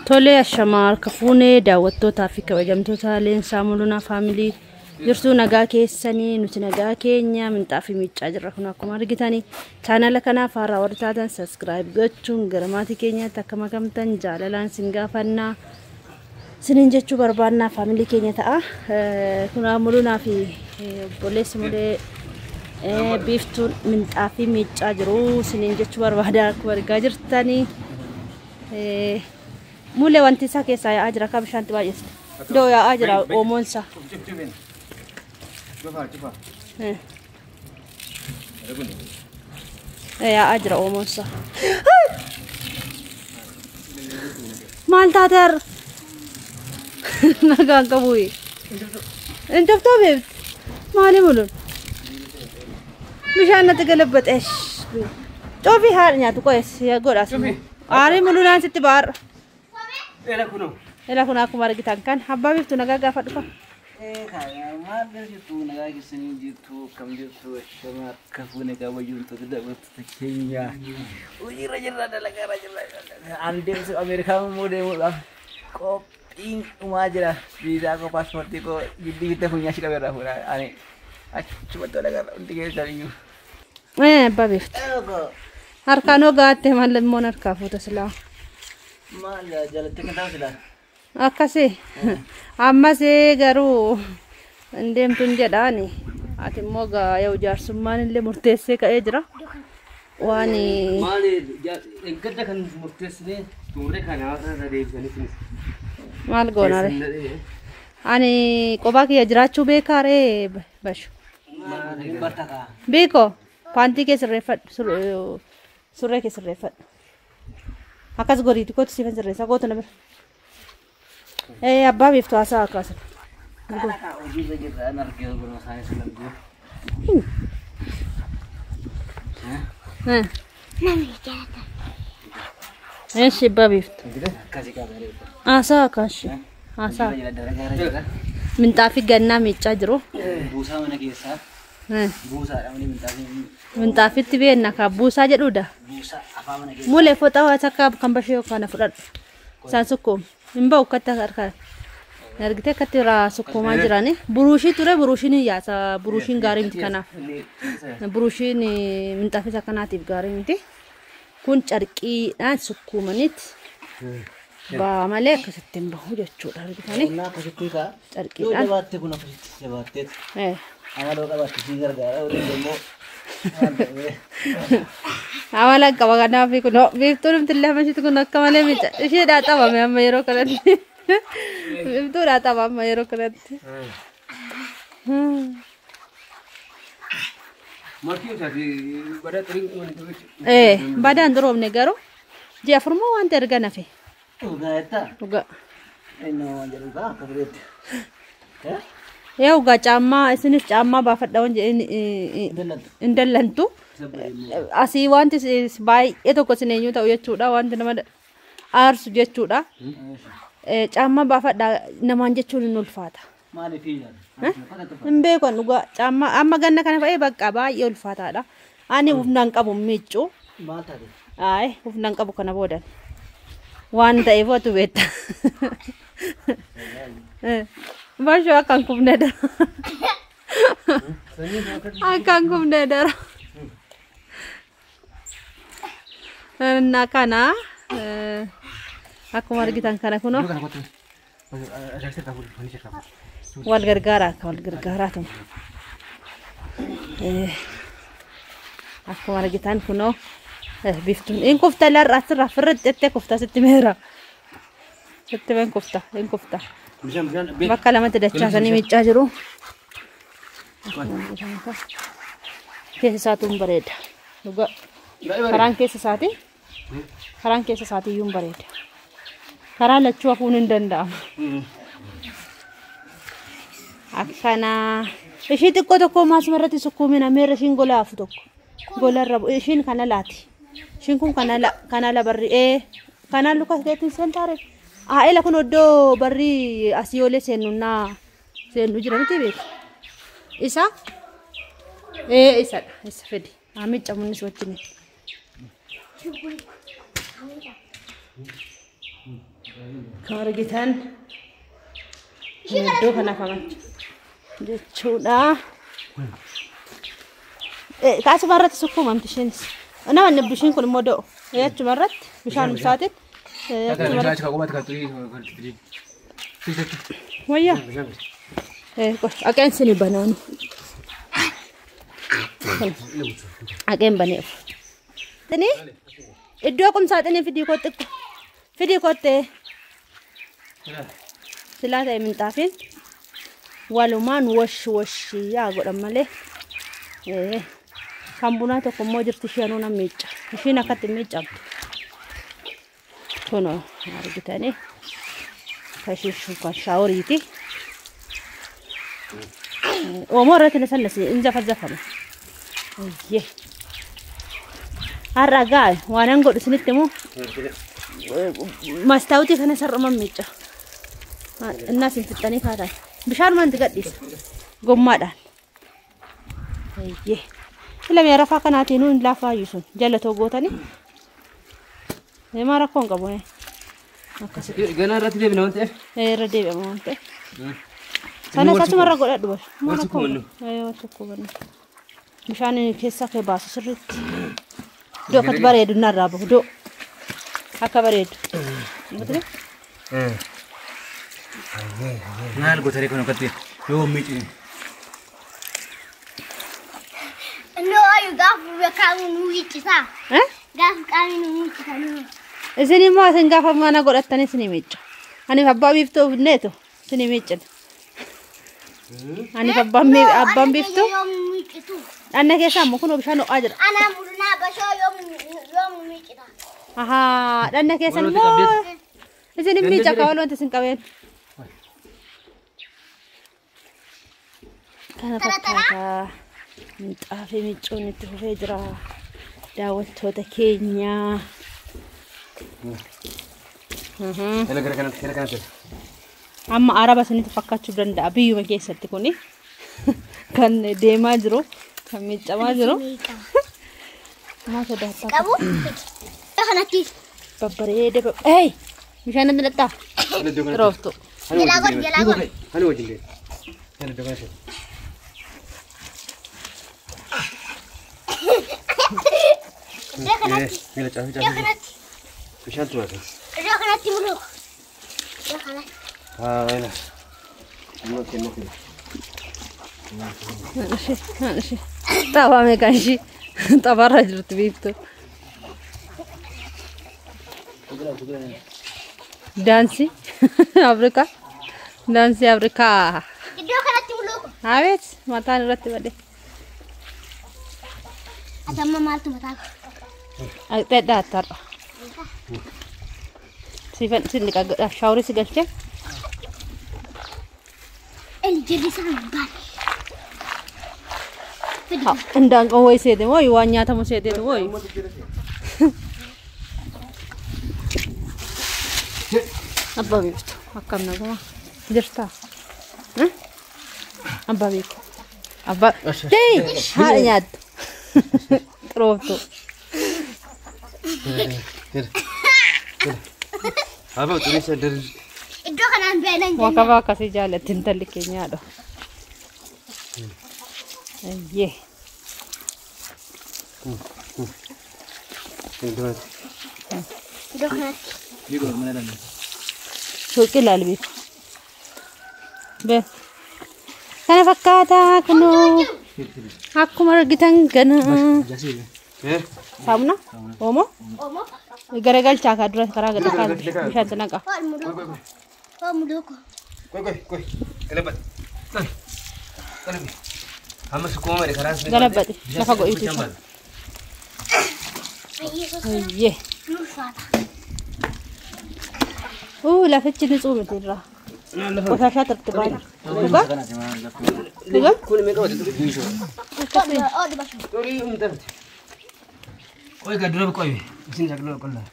Tolee, ashamaa harka fuunee daawwattootaa fi kabajamtoota Leensaa Mulunaa Family jirtuu, nagaa keessanii? Nuti nagaa keenya. Minxaafii miiccaa jirra. Kun akkuma argitanii, chaanala kanaaf haaraa warri taatan subscribe gochuun gara maatii keenyaatti akka makamtan jaalalaan sin gaafannaa, sinin jechuu barbaannaa. Faamilii keenya ta'a. Kun Mulunaa fi obboleessi Mulee Biiftuun minxaafii miiccaa jiru sinin jechuu barbaada. Akkuma argaa jirtanii, Mulee, wanti isaa keessaa yaa'aa jira akka bishaanti baay'iste. Iddoo yaa'aa jira oomoon isaa. Yaa'aa jira oomoon isaa. Maal taate har'a? Nagaan qabu. Hin cuftoo beektu? Maali muluun? Bishaan natti galabbate. Coofii haadha nyaatu qo'ees godhaas. Aarii mulunaan sitti ba'aarra. Ela kunoo. Ela kun akkuma argitan kan abbaa Biiftuu nagaa gaafa dhufa. Maal jirtu, nagaa keessanii jirtu, akkam jirtu? Shama akka fuune kabajamtoota daawwattoota keenya. Hojiirra jirra, dalagaarra jirra. An deemsu Ameerikaa immoo deemuudhaaf qophiin dhumaa jira. Viizaa koo, paaspoortii koo giddii giddii funyaa shi qabeerraa fuudha. Ani achumatti dalagarra hundi keessan iyyuu. Abbaa Biiftuu. Harkaan hoo gaatte maal immoo harkaa fuuta silaa. Maal jalatti kan ta'u silaa? Akkasi. Ammas garuu hin deemtuun jedhaani. Ati immoo gaa yoo jaarsummaan illee murteessee ka'ee jira. Waan Maali, gadda kan murteessinee xumurree kana hawaasa irra deebisanii sinis. Maal goonare? Ani kophaa kiyya jiraachuu beekaa ree, Bashu? Beeko, paantii kee sirreeffadhu, surree kee sirreeffadhu. Akkas goriiti kootu, siifan sirreessa, kootu na bira. Abbaa Biiftuu, haasaa akkasuma. Hojiirra jirra, an argee gurma isaanii sun arguu. Eshi, abbaa Biiftuu. Akkasii qaba. Haasaa akkashi. Haasaa. Dalagaa jira. Minxaafii gannaa miiccaa jiru. Buusaa mana keessaa. Buusaadha malee minxaafii. Minxaafitti beenna ka buusaa jedhudha. Buusaa afaa mana keessaa. Mulee, foxaa waan akka kan bashee yookaan fudhadhu. Isaan sukkuum. Hin ba'u akkatti harka. Argitee akkatti irraa sukkuumaa jirani. Buruushii ture, buruushiin hin yaasa. Buruushiin gaarii miti kanaaf. Buruushiin minxaafii isa kanaatiif gaarii miti. Kun carqiidhaan sukkuumanitti ba'a malee akkasitti hin bahu jechuudha, argitanii. Qonnaa akkasitti kaa. Yoo Carqiidhaan. jabaatte kun akkasitti jabaatteet. Amaloo qabaatte si gargaara. Waliin immoo maal ta'ee. Amala qaba kanaaf kun Biiftuun illee amashiitu kun akka malee miidha. Isheedhaa qabame amma yeroo kanatti. Biiftuudhaa qaba amma yeroo kanatti. Markii isaati badaa xurii waliin ta'uu. Badaan duroomne garuu ji'a afurmoo wanta erga nafe. Dhugaa jettaa? Dhugaa. Inni waan jedhu kaa akka fireetti. Yaa dhugaa, caammaa isinis caammaa baafadha waan jedheen Dallantu. hin dallantu. Asii wanti baay'ee tokko isin eenyu ta'u jechuudha, wanti nama aarsu jechuudha. Caammaa baafadha namaan jechuun hin ulfaata. Maaliif hiilan? Hin beekan dhugaa, caammaa amma ganna kana fa'ee bakka baay'ee ulfaataadha. Ani humna hin qabu miiccuu. Maal taate? Ayi, humna hin qabu kana boodan. Waan ta'eef atu beekta. Bashoo, akka hin kufne dara. Akka hin kufne dara. Na kana akkuma argitan kana kunoo wal gargaara, akka wal gargaaraatuma. Akkuma argitan kunoo Biftuun hin kufta, larra asirraa firritti jettee kufta, sitti meera. Sitti hin kufta, hin kufta. Bakka lamatti dachaasanii miiccaa jiru. Akkuma argitan kana. Keessa isaatu hin bareeda. Dhugaa. Karaan keessa isaati. Karaan keessa isaatii iyyuu hin bareeda. Karaa lachuu hafuun hin danda'amu. Akkana. Ishii xiqqoo tokko maasuma irratti sukkuumina meerra, ishiin gola hafu tokko. Gola irra ishiin kana laati. Ishiin kun kana la kana la barri kanaan luka keetiin seentaare. Haa, ela kun iddoo barri asii olee seennu naa seennu jira miti beeku. Isa isadha, isa fedi. Haa miiccamunnis wajjin. Akkuma argitan iddoo kanaaf amacha jechuudha. Kaasuma irratti sukkuumamti isheenis. Nama isheen kun immoo da'u. Achuma irratti bishaan isaatiin. Wayyaa. Aqeen sini banaanu. Aqeen baneef. Tini iddoo qumsaaxinii fidii kootti fidii koottee silaa ta'e minxaafiin walumaan wash wash yaa godhan malee kan bunaa tokko immoo jirti isheenuu nan miicca ishiin akkatti miiccamtu kunoo argitanii kan shaaworiiti oomoo irratti nasannasi in zafazafama har'a gaa waan godhu isinitti immoo mastaawutii kana sar'uman miicca innas hin fixxanii kaatan bishaan manti gadhiisa gommaadhaan ilmi rafaa kanaatiin nuun laafaayu sun jala gootanii maa rakkoon qabu akkasitti Ganaa irratti deebina waan ta'eef. Irra deebi'ama waan ta'eef sana akkasuma irra godhadhu bash maa rakkoon qabu bishaan keessaa kee baasu sirriitti iddoo akkatti bareedu narraa bahu iddoo akka bareedu. Maal gootanii kun akkatti yoo miicine. No, ayu gaafa qaamni nu miiccisa. Gaafa qaamni nu miiccisa. Isin immoo isin gaafa mana godhattanii isin miicca. Ani abbaa biiftuu neetu isin miiccina. Ani abbaan biiftuu. Dhanna keessaa immoo kun bishaan ho'aa jira. Ana mul'inaa bashoo yoom miiccita. Ahaa dhanna keessan immoo isin miicca akka wal wanti isin qabeen. Kana fakkaata minxaafii miiccuun itti fufee jira daawwattoota keenya. Amma araba isinitti fakkaachuu danda'a biyyuma keessatti kuni kan deemaa jiru kan miiccamaa jiru. Maal sodaattaa? Qabu? Kanatti. Babbareedee bishaan natti dhadhaa? Rooftu. Jalaa godhi jalaa godhi. Ani wajjin deema. Iddoo kanatti. Iddoo kanatti. Iddoo kanatti. Bishaan tumaate. Iddoo kanatti muluuku. Iddoo kanatti. Haa Amma kennu kennu. Taphaa meeqaan ishii taphaarra jirti biiftuu. Daansii Afrikaa. Daansii Afrikaa. Iddoo kanatti muluuku. Abeet mataan irratti badee. Atamma maaltu mataa koo? Dhadhaa tarra. Siifan sin dhiqa shaaworii si galchee. Inni jirri isaa hin baane. Indaanqoo wayi seete mooyi waan nyaatamu seeteetu mooyi. Abbaa biiftuu akkam naguma jirtaa? Abbaa biiftuu. Abbaa. Tee haadha nyaattu. Xurooftuu. Abbaa xureessa darbi. Iddoo kanaan beelan jenna. Wakabaa akkasii jaallatti intalli keenya haadha. Ayyee. Iddoo kanatti. Suuqii ilaali biiftuu. Bee. Kana fakkaataa kunoo akkuma argitan kana. Saamuna? Oomoo? Oomoo. Garagalchaa kaa dura karaa gadi kaa bishaan naqa. Hoo muluuku. Koi koi koi. Galabbate. Amma sukkuma malee karaa sinii. Galabbate lafa godhiitu. Ayyee. Ulfaata. Lafichi ni miti irraa. Qoshashaa tartiibaan. Dhugaa? Dhugaa? Kun meeqa wajjin dhugaa? Oodi bashoo. Xurii hin taate. Qoy gaa dura qoy. Isin sagalee qollaa.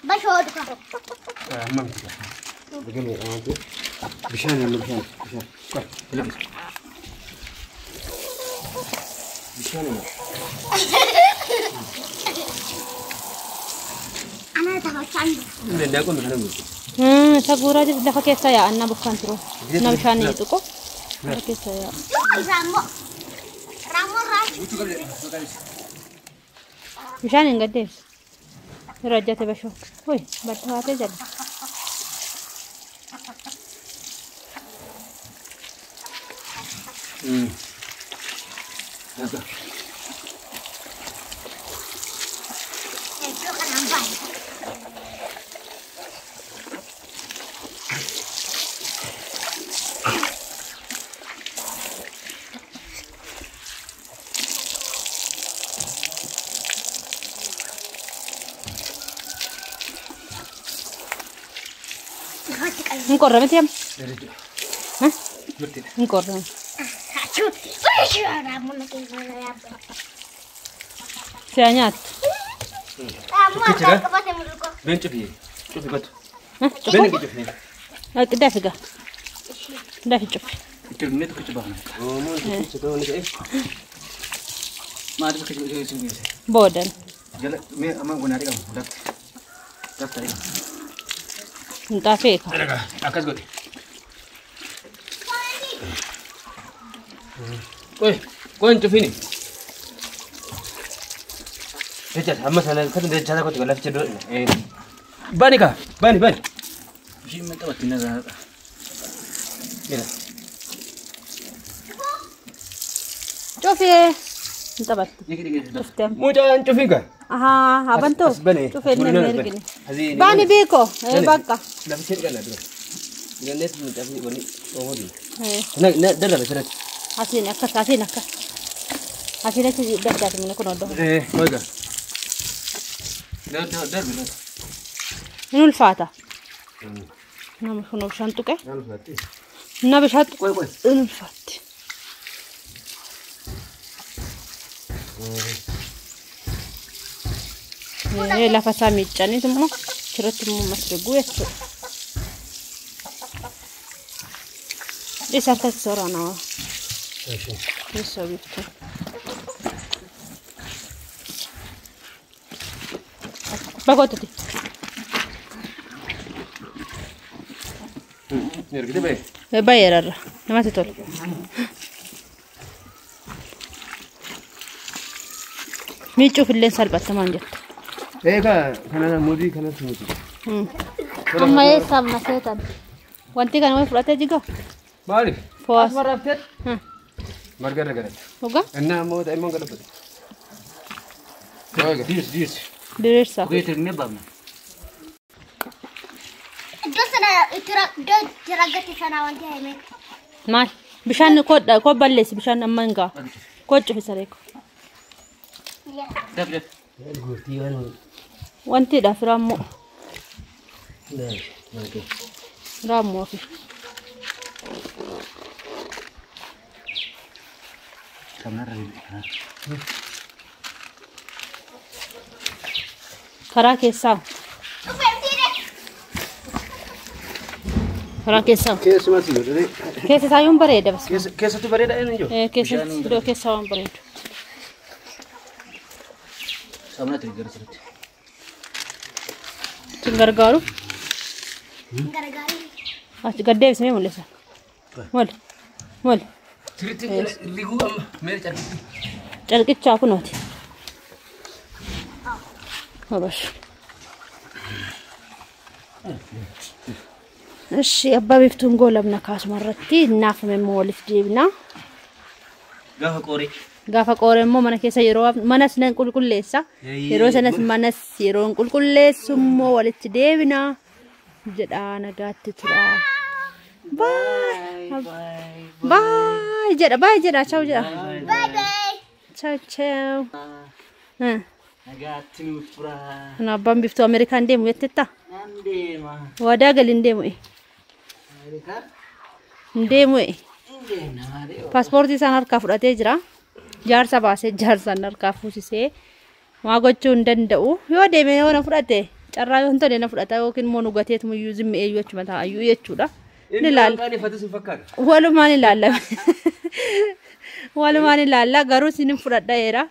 Bashoo dhugaa. Amma miti. Biqiluu amantu. Bishaan amma bishaan bishaan. Qoy galabbate. Bishaan amma. Isa guuraa jirti lafa keessa yaa'annaa bokkaan turu. Na bishaan ni tuqu. Lafa keessa yaa'a. Bishaan hin gaddeebsu. Yeroo ajjate bashoo. Hoy badda baatee jala. Hin qorrame tiyam? Hin qorrame. Si'a nyaattu. Dafi gaa. Dafi cufi. Boodan. Minxaafee eeka. Akkas godhe. Qoy, qoy hin cufini. Jecha amma sana kan jecha kootu laficha dura. Bani ka, bani bani. Isheen ma qabatti na zaadha. Mira. Cufee hin taphatti. Cuftee. Mucaan cufin ka. Ahaa, abantoo. Cufee inni hin ergine. Bani beeko, bakka. Laficha dhiqannaa dura. Gannees minxaafni wanni oomooti. Na darrabe sanatti. Asiin akkas, asiin akkas. Asiin achi dafdaati mana kun oddoo. Qoy gaa. Darbe. Hin ulfaata. Nama kun bishaan tuqe. Na bishaan tuqe. Hin ulfaatti. Lafa isaa miiccaniitu immoo achirratti immoo masriguu jechuudha. Isa harkatti sooraan Teessoo biiftuu. Bakootuti. Ergite bahe. Baay'ee namatti tola. Miicuuf illee salphattamaan jettu. Egaa kana muuzii kanatti muuzii. Amma eessa amma seetan? Wanti kana wayi fudhatee jigaa? Maaliif? Fo'aas. Asuma raftee? Marga irra galatti. Dhugaa? Innaa immoo daa'imman galabbate. Diirsi diirsi. Diriirsa. Iddoo sana iddoo itti raggate sana wanti hime. Maal? Bishaan koo balleessi bishaan amma hin ga'a. Koo cufi saree koo. Wantiidha firaammoo. Raammoo fi. Karaa keessaa. Karaa keessaa. Keessumatti jiru. Keessa isaa yoon bareeda bas. Keessattuu bareeda inni jiru. Keessatti iddoo keessaa waan bareedu. Saamuna ta'e gara sirriitti. Sin gargaaru. Gargaaru. Achi gad deebisnee mul'isa. Mul. Mul. Sirriitti liguu amma meeshaa calqii. Calqichaa kunooti. Habash. Ishi abbaa biiftuun goolabna kaasuma irratti naafame immoo waliif deebina. Gaafa qooree. Gaafa qooree immoo mana keessa yeroo manas nan qulqulleessa. Yeroo sanas manas yeroo qulqulleessu immoo walitti deebina jedha nagaatti tura. Bye. Bye jedha bye jedha ciao jedha. Bye bye. Ciao ciao. Nagaatti nuuf tura. Kana abbaan biiftuu Ameerikaan deemu jettetta? Nan deema. Waadaa gali hin deemu. Ameerikaan? Hin deemu. Hin deemna malee. Paaspoortii isaan harkaa fudhatee jira. Jaarsa baasee jaarsaan harkaa fuusisee waa gochuu hin danda'u. Yoo deeme yoo na fudhate carraa yoo hin tole na fudhata yookiin immoo nu gateetu muyyuu zimmi eeyyuu achuma taa'ayyuu jechuudha. Ni ilaalla. Walumaan ilaalla. Walumaan ilaalla garuu isin fudhadhaeera.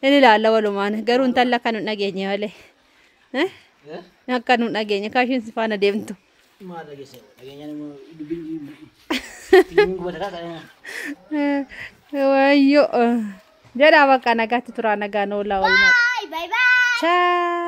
Ni ilaalla walumaan garuu intala kan hin dhageenye malee. Akka nu dhageenya kaashiin si faana deemtu. Maal dhageesse? Dhageenyaan immoo dubbiin gubata kaa. Wayyoo. Jedhaa bakka nagaatti turaa nagaan oolaa oolmaa. Bye bye bye. Ciao.